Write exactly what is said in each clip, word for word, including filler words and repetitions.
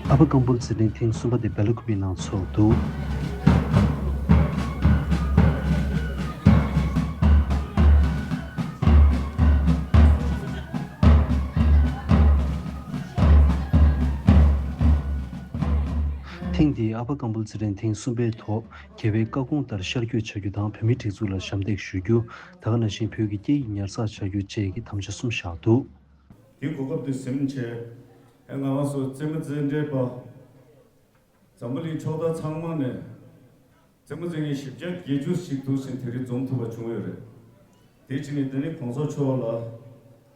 ཨ་ཕ་སྐམ་པོ་རྩེད་འགྲན་ཐེངས་གསུམ་པ་དེ་སྦེལ་ཀོབ་ནང་ཚོགས་འདུག། ཐེངས་འདིའི་ཨ་ཕ་སྐམ་པོ་རྩེད་འགྲན་ཐེངས་གསུམ་པའི་ཐོག་རྒྱལ་བའི་བཀའ་དགོངས་ལྟར་ཤར་བསྐྱོད་བྱ་རྒྱུ་དང་བོད་མིའི་སྒྲིག་འཛུགས་ལ་ཞབས་འདེགས་ཞུ་རྒྱུ། ད་ག་ནང་བཞིན་བོད་ཀྱི་སྐད་ཡིག་ཉར་ཚགས་བྱ་རྒྱུ་བཅས་ཀྱི་དམ་བཅའ་གསུམ་བཞག་འདུག། དེ་གོ་སྐབས་དེ་ཟིན་བྱས། ཨེ་ང་རང་ཚོ་རྩེད་མོ་རྩེད་འགྲན་པ། འཛམ་བུ་གླིང་ཕྱོགས་མཐའ་ཚང་མ་ནས་རྩེད་མོ་རྩེ་མཁན་བཞི་བརྒྱ་བརྒྱད་ཅུ་ཞིག་འདུག་ཟིན་དེ་རིང་འཛོམས་ཐུབ་པ་བྱུང་ཡོད་རེད། དེ་བྱས་ནས་དེ་ནི་གོང་ས་མཆོག་ལ་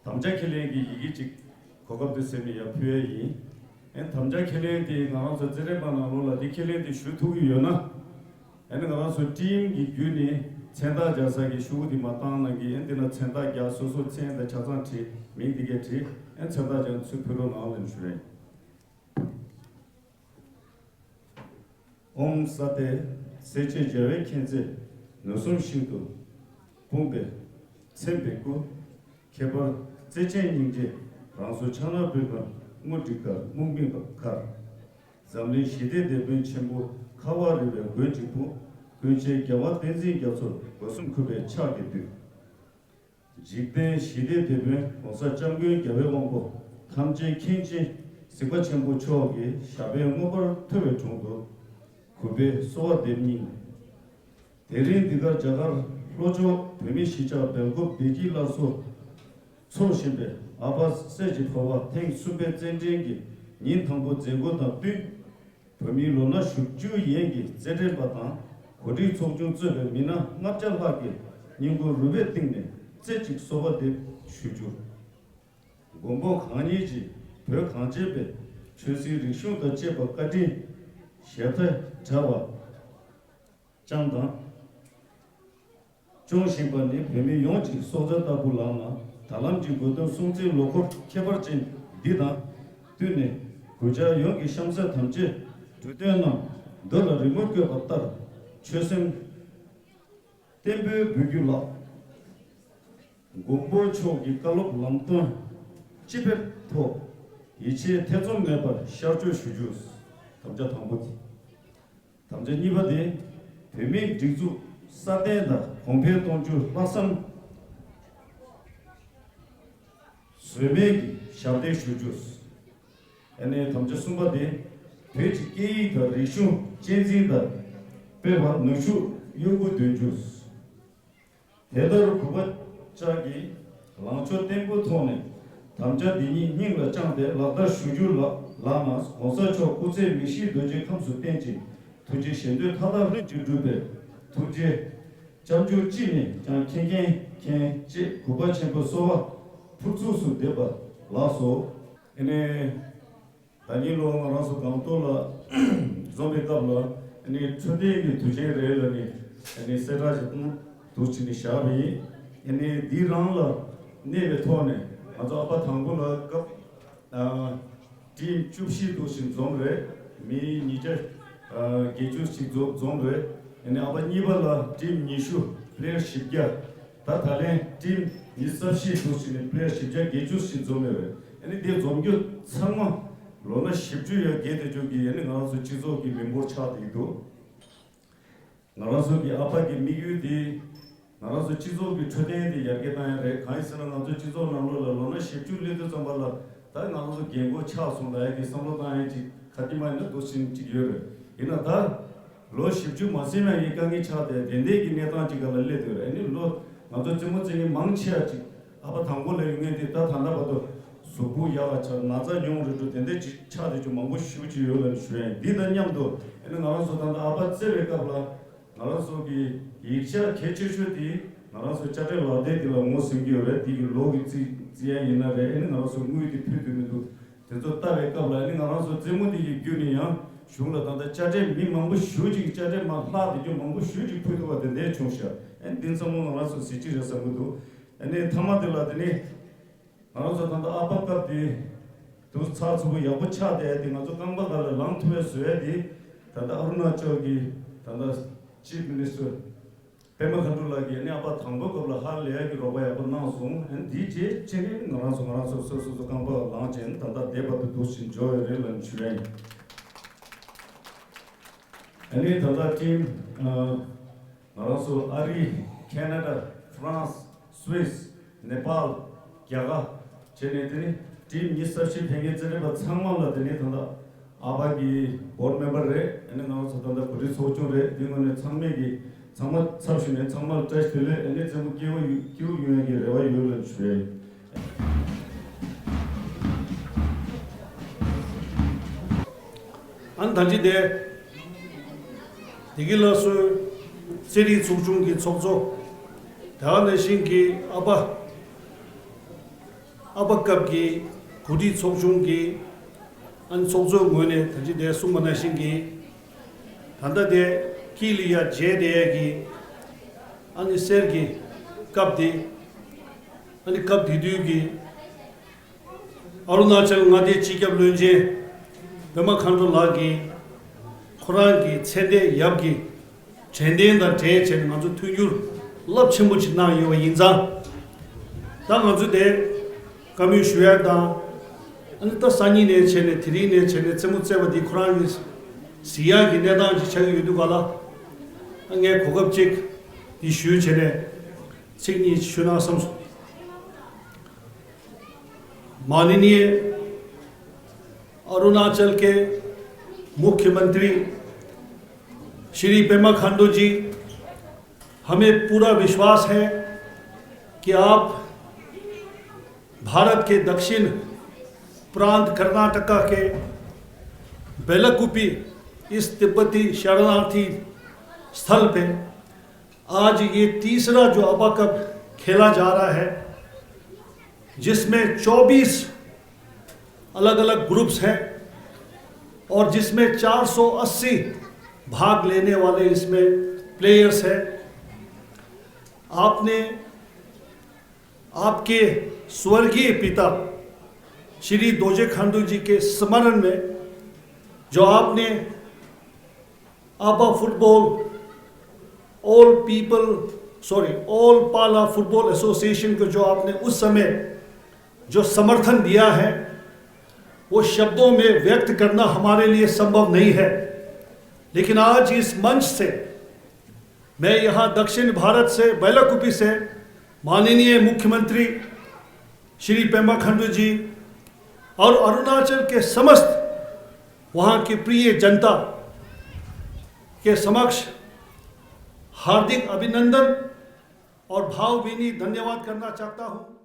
དམ་བཅའ་ཁས་ལེན་གྱི་ཡི་གེ་ཅིག་གོ་སྐབས་དེ་ཟིན་ནས་ཡར་ཕུལ་ཡ་ཡིན། ཨེ་དམ་བཅའ་ཁས་ལེན་དེ་ང་རང་ཚོ་རྩེད་འགྲན་པ་ནང་ལོགས་ལ་དེ་ཁས་ལེན་དེ་ཞུ་ཐུབ་ཀྱི་ཡོད་ན། ཨ་ནི་ང་རང་ཚོ་ཊིམ་གྱི་བརྒྱུད་ནས་མཚན་རྟགས་སྦྱར་ས་གི་ཤོག་བུ་དེ་མར་བཏང་གནང་གི། ཨ་ནི་དེ་ན་མཚན་རྟགས་རྒྱག་སོ་སོ་མཚན་དང་ཆ་ཚང་བྲིས་མིང་དེ་གས་བྲིས། ཨ་ནི་མཚན་རྟགས་རྒྱག་ཚུར་ཕུལ་རོགས་གནང་ལབ་ཞུ་རན། ཨོཾ་ས་ཏྭ། སྲས་བཅས་རྒྱལ་བའི་མཁྱེན་བརྩེ་ནུས་གསུམ་ཤིན་ཏུ་སྤུངས་པའི་མཚན་དཔེའི་སྐུ། ཁྱད་པར་བརྩེ་ཆེན་སྙིང་རྗེ་རང་གཟུགས་ཕྱག་ན་པདྨོ། དངོས་གྲུབ་དཀར་སྨུག་མིག་དམར། འཛམ་གླིང་ཞི་བདེའི་དེད་དཔོན་ཆེན་པོ། ཁ་བ་རི་བའི་མགོན་གཅིག་པུ། ཀུན་མཁྱེན་རྒྱལ་བ་བསྟན་འཛིན་རྒྱ་མཚོ། སྒོ་གསུམ་གུས་པས་ཕྱག་འཚལ་བསྟོད། འཇིག་རྟེན་ཞི་བདེའི་དེད་དཔོན་༸གོང་ས་༸སྐྱབས་མགོན་རྒྱལ་བའི་དབང་པོ་ཐམས་ཅད་མཁྱེན་ཅིང་གཟིགས་པ་ཆེན་པོ་མཆོག་གི་ཞབས་པད་མངོན་པར་མཐོ་བའི་དྲུང་དུ་གུས་པས་གསོལ་བ་འདེབས་སྙིང་། དེ་རིང་འདི་གར་རྒྱ་གར་ལྷོ་ཕྱོགས་བོད་མིའི་གཞིས་ཆགས་སྦེལ་ཀོབ་བདེ་སྐྱིད་སླར་གསོ་འཚོགས་བཞིན་པའི་ཨ་ཕ་སྲས་ཀྱི་འཕོ་བ་ཐེངས་གསུམ་པའི་རྩེད་འགྲན་གྱི་ཉིན་དང་པོ་མཛད་སྒོ་དང་བསྟུན། བོད་མིའི་ལོ་ན་བཞི་བཅུ་ཡན་གྱི་རྩེད་འགྲན་པ་དང་གོ་སྒྲིག་ཚོགས་ཆུང་གཙོས་པའི་མི་སྣ་ལྔ་བརྒྱ་ལྷག་གིས་བསྙེན་བཀུར་རུས་པའི་གཏིང་ནས་རྩེ་གཅིག་གསོལ་བ་འདེབས་ཞུ་རྒྱུ། མགོན་པོ་གང་ཉིད་ཀྱིས་བོད་གངས་ཅན་པའི་ཆོས་སྲིད་རིག་གཞུང་དང་བཅས་པ་བཀའ་དྲིན་ཞལ་མཐའ་བྲལ་བ་བསྐྱངས་དང་། སྐྱོང་བཞིན་པ་ནི་བོད་མི་ཡོངས་ཀྱི་སྲོག་རྩ་ལྟ་བུ་ལགས་ལ། ད་ལམ་གྱི་དགོས་དོན་སྲུང་བརྩིའི་ལོ་འཁོར་ཁྱད་པར་ཅན་འདི་དང་བསྟུན་ནས། གུས་ཕྱག་ཡོངས་ཀྱི་གཤམ་གསལ་དམ་བཅའི་འབྲུ་དོན་རྣམས་མདོ་ལ་རི་མོ་བཀོད་པ་ལྟར་ཆོད་སེམས་བརྟན་པོས་འབུལ་རྒྱུ་ལགས། མགོན་པོ་མཆོག་གི་བཀའ་སློབ་ལམ་སྟོན་ཅི་ཕེབས་ཐོག་ཡིད་ཆེས་ཐེ་ཚོམ་མེད་པར་ཤར་བསྐྱོད་ཞུ་རྒྱུ། དམ་བཅའ་དང་པོ་དེ། དམ་བཅའ་གཉིས་པ་དེ། བོད་མིའི་སྒྲིག་འཛུགས་སྲ་བརྟན་དང་གོང་འཕེལ་གཏོང་རྒྱུ་ལྷག་བསམ་ཟོལ་མེད་ཀྱིས་ཞབས་འདེགས་ཞུ་རྒྱུ། ཨ་ནི་དམ་བཅའ་གསུམ་པ་དེ། བོད་ཀྱི་སྐད་ཡིག་དང་རིག་གཞུང་གཅེས་འཛིན་དང་སྤེལ་བར་ནུས་ཤུགས་གཡོ་འགུལ་འདོན་རྒྱུ། དེ་ལྟར་གུས་པ་བཅས་ཀྱིས་ལངས་ཕྱོགས་བརྟན་པོའི་ཐོག་ནས་དམ་བཅའ་འདི་ཉིད་སྙིང་ལ་བཅངས་ཏེ་ལག་བསྟར་ཞུ་རྒྱུ་ལགས་ལགས་ན། ༸གོང་ས་མཆོག་སྐུ་ཚེ་མི་ཤིགས་རྡོ་རྗེ་ཁམས་སུ་བརྟན་ཅིང་ཐུགས་རྗེ་གཞན་དོན་མཐའ་དག་ལྷུན་གྱིས་འགྲུབ་པའི་ཐུགས་རྗེ་སྐྱབས་འཇུག་ཅིས་ནས་ཀྱང་མཁྱེན་མཁྱེན་མཁྱེན་ཅེས་གུས་པ་ཆེན་པོས་གསོལ་བ་ཕུར་ཚུགས་སུ་འདེབས་པ་ལགས་སོ། ཨ་ནི། ད་ཉིན་ལོ་ང་རང་ཚོ་སྒང་ཏོག་ལ་འཛོམས་པའི་སྐབས་ལ་ཨ་ནི་འཕྲོད་བསྟེན་གྱི་དུས་ཆེན་རེད་ལ་ནི་ཨ་ནི་གསལ་བསྒྲགས་ཤིག་གཏོང་འདུག་ཅེས་ནི་བཞག་པ་ཡིན། ཨ་ནི་འདི་རང་ལ་གནས་པའི་ཐོག་ནས་ང་ཚོ་ཨ་ཕ་དང་པོ་ལ་སྐབས་ཨ་ཊིམ་བཅུ་བཞི་འདུག་ཅིག་འཛོམས་རེད། མི་ཉིས་བརྒྱ་ཨ་བརྒྱད་ཅུ་ཅིག་འཛོམས་འཛོམས་རེད། ཨ་ནི་ཨ་ཕ་གཉིས་པ་ལ་ཊིམ་ཉི་ཤུ་པི་ལེ་ཡར་བཞི་བརྒྱ། ད་ད་ལན་ཊིམ་ཉི་ཤུ་རྩ་བཞི་འདུག་ཅིག་ནི་པི་ལེ་ཡར་བཞི་བརྒྱ་བརྒྱད་ཅུ་ཅིག་འཛོམས་ཡོད་རེད། ཨ་ནི་དེ་འཛོམས་རྒྱུ་ཚང་མ་ལོ་ན་བཞི་བཅུ་ཡར་བརྒལ་ཏེ་འཇུག་གི་ཨ་ནི་ང་རང་ཚོ་སྤྱི་ཚོགས་ཀྱི་མི་འབོར་ཆགས་བསྡད་ཀྱི་འདུག། ང་རང་ཚོ་གི་ཨ་ཕ་གི་དམིགས་ཡུལ་དེ་ང་རང་ཚོ་སྤྱི་ཚོགས་ཀྱི་འཕྲོད་བསྟེན་དེ་ཡར་རྒྱས་བཏང་ཡ་རེད། གང་ཡིན་ཟེར་ན་ང་ཚོ་སྤྱི་ཚོགས་ནང་ལོགས་ལ་ལོ་ན་བཞི་བཅུ་སླེབས་དུས་ཙམ་པ་ལ་ད་ང་རང་ཚོ་རྒན་རྒོན་ཆགས་སོང་ད་ཡ་གི་བསམ་བློ་བཏང་ཡ་ཅིག་ག་དེ་མ་ཡིན་ན་འདུག་ཟིན་ཅིག་ཡོད་རེད། ཡིན་ན་ད། ལོ་བཞི་བཅུ་མ་ཟིན་ན་ཡི་དཀའ་ངལ་ཆགས་ཏེ་དེ་འདྲའི་གི་གནས་སྟངས་ཅིག་ག་ལ་སླེབས་ཡོད་རེད། ཨ་ནི་ལོ་ང་ཚོ་རྩེད་མོ་རྩེ་མཁན་མང་ཆེ་བ་ཅིག་ཨ་ཕ་དང་པོ་ལ་ཡོད་མཁན་དེ་ད་ད་ལྟ་བར་དུ་གཟུགས་པོ་ཡག་ག་ཆགས་ན་ཚ་ཉུང་རེད་འགྲོ་དེ་འདྲའི་ཅིག་ཆགས་བསྡད་རྒྱུ་མང་པོ་ཞེ་པོ་ཅིག་ཡོད་ལབ་ནས་ཞུ་ཡ་ཡིན། འདི་དང་མཉམ་དུ་ཨ་ནི་ང་རང་ཚོ་ད་ལྟ་ཨ་ཕ་རྩེ་བའི་སྐབས་ལ་ང་རང་ཚོ་གི་ཡིག་ཆ་གལ་ཆེ་ཤོས་དེ་ང་རང་ཚོ་དཔྱ་ཁྲལ་ལག་དེབ་དེ་ལ་ངོས་ཟིན་གྱི་ཡོད་རེད། དེ་གི་ལོ་གི་རྩིས་རྩིས་ཡ་ཡིན་ན་རེད། ཨ་ནི་ང་རང་ཚོ་དངུལ་དེ་ཕུལ་འདོད་མི་འདུག། དེ་ཚོ་ལྟ་བའི་སྐབས་ལ་ནི་ང་རང་ཚོ་རྩེད་མོ་འདི་ཡི་བརྒྱུད་ནས་ཡང་གཞུང་ལ་ད་ལྟ་དཔྱ་ཁྲལ་མི་མང་པོ་ཞེ་པོ་ཅིག་གི་དཔྱ་ཁྲལ་མར་ལྷག་བསྡད་རྒྱུ་མང་པོ་ཞེ་པོ་ཅིག་ཕུལ་ཐུབ་པ་དེ་འདྲ་བྱུང་ཤག། ཨ་ནི་འདི་ཚང་མ་ང་རང་ཚོ་གཟི་བརྗིད་རེད་བསམ་གྱི་འདུག། ཨ་ནི་མཐའ་མ་དེ་ལ་དེ་ནི་ང་རང་ཚོ་ད་ལྟ་ཨ་ཕ་སྐབས་དེ་དུས་ཚགས་ཚུད་པོ་ཡག་པོ་ཆགས་བསྡད་དེ་ང་ཚོ་རྐང་པ་སྒང་ལ་ལངས་ཐུབ་པའི་བཟོ་ཡ་དེ་ད་ལྟ་ཨ་རུ་ན་ཅལ་གྱི་ད་ལྟ་ཅིབ་མི་ནི་སི་ཊར། པད་མ་མཁའ་འགྲོ་ལགས་ཀྱིས་ནི་ཨ་ཕ་དང་པོའི་སྐབས་ལ་ཧ་ལས་ཡག་གི་རོགས་པ་ཡག་པོ་གནང་སོང་། ཨ་ནི་དེའི་རྗེས་ཅི་ནི་ང་རང་ཚོ་ང་རང་ཚོ་སོ་སོ་སོ་རྐང་པ་ལངས་བྱས་ནས་ད་ལྟ་བསྡད་པ་དེ་འདུག་ཞིག་འཇོག་ཡོད་རེད་ལབ་ཞུ་ཡ་ཡིན། ཨ་ནི་ད་ལྟ་ཊིམ་ང་རང་ཚོ་ཨ་རི། ཁེ་ན་ཌ། ཧྥ་རན་སི། སུད་སི། ནེ་པཱལ། རྒྱ་གར། བྱས་ནས་དེ་ནི་ཊིམ་ཉི་ཤུ་རྩ་བཞི་ཕེབས་མཁན་རྩེད་རིགས་པ་ཚང་མ་ལ་དེ་ནི་ད་ལྟ་ཨ་ཕ་གི་བྷོར་ཌི་མེམ་བར་རེད། ཨ་ནི་ང་རང་ཚོ་ད་ལྟ་གོ་སྒྲིག་ཚོགས་ཆུང་རེད། དེ་ངོས་ནས་ཚང་མས་ཀྱི་ཚང་མ་ཚབ་ཞུས་ནས་ཚང་མར་བཀྲ་ཤིས་བདེ་ལེགས། ཨ་ནི་རྩེད་མོ་སྐྱིད་པོ་ཡོང་སྐྱིད་པོ་ཡོང་ཡག་གི་རེ་བ་ཡོད་ལབ་ཞུ་ཡ་ཡིན། ཨ་ནི་ད་ཅི་དེ་དེ་གི་ལ་སོན་རྩེད་རིགས་ཚོགས་ཆུང་གི་ཚོགས་གཙོ། དེ་ག་ནང་བཞིན་གྱི་ཨ་ཕ། ཨ་ཕ་སྐབས་ཀྱི་གོ་སྒྲིག་ཚོགས་ཆུང་གི་ཨ་ནི་ཚོགས་གཙོའི་ངོས་ནས་ད་ཅི་དེ་གསུངས་པ་ནང་བཞིན་གྱི་ད་ལྟ་དེ་དཀྱིལ་ལ་ཡ་མཇལ་བསྡད་ཡས་ཀྱི་ཨ་ནི་གསེར་གྱི་ཀབ་དེ། ཨ་ནི་སྐབས་དེ་དུས་ཀྱི་ཨ་རུ་ན་ཅལ་མངའ་སྡེའི་སྤྱི་ཁྱབ་བློན་ཆེན་པད་མ་མཁའ་འགྲོ་ལགས་ཀྱིས་ཁོ་རང་གི་མཚན་ལྡན་ཡབ་ཀྱི་དྲན་རྟེན་དང་འབྲེལ་བྱས་ནས་ང་ཚོ་མཐུན་འགྱུར་རླབས་ཆེན་པོ་ཅིག་གནང་ཡོད་པ་ཡིན་ཙང་། ད་ང་ཚོ་དེ་བཀའ་མོལ་ཞུ་ཡ་དང་། ཨ་ནི་ད་སང་ཉིན་ནས་བྱས་ནས་དེ་རིང་ནས་བྱས་ནས་རྩེད་མོ་རྩེ་བ་འདི་ཁོ་རང་གི་གཟིགས་ཡག་གི་གནས་སྟངས་ཅིག་ཆགས་ཀྱི་ཡོད་དུས་ག་ལ། ཨ་ངས་གོ་སྐབས་ཅིག་འདི་ཞུས་བྱས་ནས་ཚིག་གཉིས་ཞུ་ན་བསམ་སོང་། माननीय अरुणाचल के मुख्यमंत्री श्री पेमा खांडू जी, हमें पूरा विश्वास है कि आप भारत के दक्षिण प्रांत कर्नाटका के बेलकुपी इस तिब्बती शरणार्थी स्थल पे आज ये तीसरा जो अबा कप खेला जा रहा है, जिसमें चौबीस अलग-अलग ग्रुप्स हैं और जिसमें चार सौ अस्सी भाग लेने वाले इसमें प्लेयर्स हैं। आपने, आपके स्वर्गीय पिता श्री दोजे खांडू जी के स्मरण में जो आपने ABBA football, all people, sorry, all Pala Football Association को जो आपने उस समय जो समर्थन दिया है, वो शब्दों में व्यक्त करना हमारे लिए संभव नहीं है। लेकिन आज इस मंच से मैं यहाँ दक्षिण भारत से, बैलाकुपी से माननीय मुख्यमंत्री श्री पेमा खंडू जी और अरुणाचल के समस्त वहाँ की प्रिय जनता के समक्ष हार्दिक अभिनंदन और भावभीनी धन्यवाद करना चाहता हूँ।